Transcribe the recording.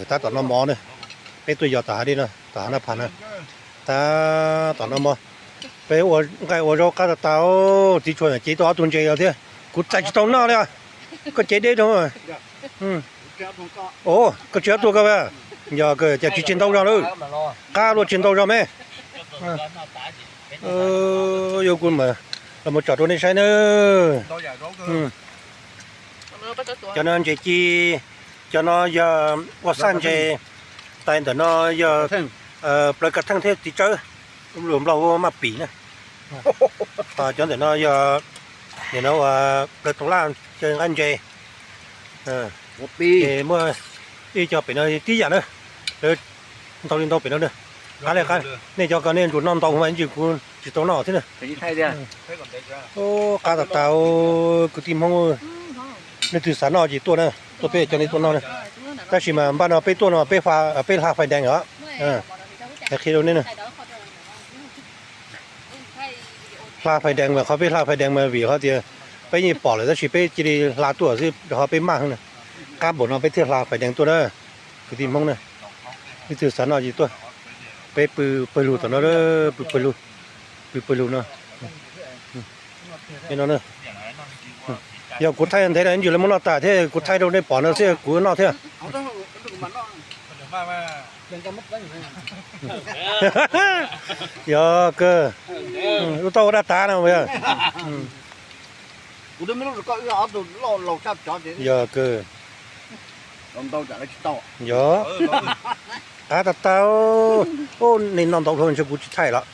Tab tom noj mov na, peb tuaj yos tom hav dej no, tom hav Naj Phas na. Tab tom noj mov, peb ua nqaij ua zaub qab tas tas, txiv tshuav cev tau ob tug ntses los thiab, kuv txais tsis tau noj li. Koj cev deb rau. Koj tsis ob tug koj, yog koj cas tsis tseg ntau zog lawm, qab luaj tseg ntau zog me. Yuav kuv mam los mus tsom rau nej saib na. Cov no ntses ci, cov no yog ua xaj ntses, tais ntawm no yog plawv kav theej thiab txiv tsawb, lus Nplog hu maj pim na. Cov ntawm no yog, nim no ua plawv toov laj, nqaij ntses. Ces muaj ib co pem no tib yam na, ntau li ntau pem no na. Qab li qab, nej cov ko nej ntsuas noj ntau mas ib ntsis kuv tsis tau noj thiab na. Qab tas tas, kwv tij Hmoob, leej twg xav noj ces tuaj na, tuaj peb coj nej tuaj noj na. Tab sis mas npaj no peb tuaj no peb hla fais dees os. Qhia rau nej na. Hla fais dees mas qhov peb hla fais dees mas vim qhov tias peb yeej pom lawm tab sis peb cia li hla tuaj xwb rau qhov peb maj heev na. Qab npaum no peb thiaj hla fais dees tuaj na, kwv tij Hmoob na. Leej twg xav noj ces tuaj, peb pw pawg lug tom no, pw pawg lug, pw pawg lug no. Yog kuv thaij ntev na, ib ntsis lawv muab noj tas thiab kuv thaij rau nej pom no thiab kuv noj thiab. Yog kawg, lub tau ua daj tas no. Yog kawg, yog qab tas tas, nej noj ntau dhau ntshe kuv tsis thaij lawm.